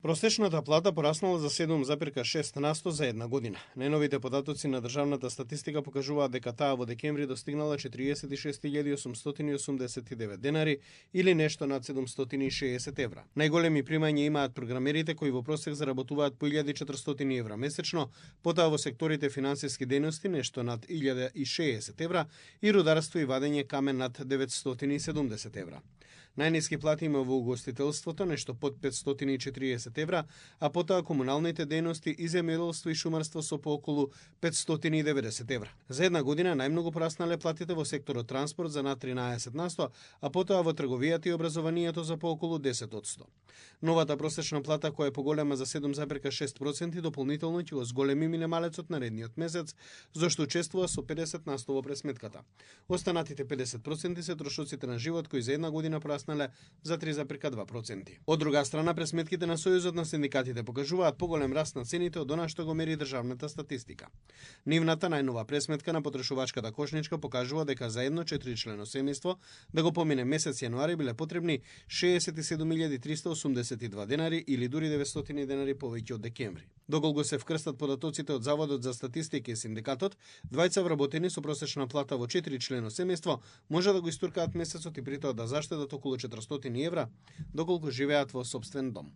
Просечната плата пораснала за 7,6% за една година. Најновите податоци на државната статистика покажуваат дека таа во декември достигнала 46.889 денари или нешто над 760 евра. Најголеми примања имаат програмерите кои во просек заработуваат по 1400 евра месечно, потоа во секторите финансиски дејности нешто над 1060 евра и рударство и вадење камен над 970 евра. Најниски плати има во угостителството, нешто под 540 евра, а потоа комуналните дејности и земјоделство и шумарство со по околу 590 евра. За една година најмногу пораснале платите во секторот транспорт за над 13%, а потоа во трговијата и образованието за по околу 10%. Новата просечна плата, која е поголема за 7,6%, дополнително ќе го зголеми минималецот наредниот месец, зашто учествува со 50% во пресметката. Останатите 50% се трошоците на живот кои за една година пораснале за 3,2%. Од друга страна, пресметките на Сојузот на синдикатите покажуваат поголем раст на цените од она што го мери државната статистика. Нивната најнова пресметка на потрошувачката кошничка покажува дека за едно 4-члено семејство да го помине месец јануари биле потребни 67.382 денари или дури 900 денари повеќе од декември. Доколку се вкрстат податоците од Заводот за статистика и синдикатот, двајца вработени со просечна плата во 4-члено семејство може да го истуркаат месецот и при тоа да заштедат околу 400 евра, доколку живеат во сопствен дом.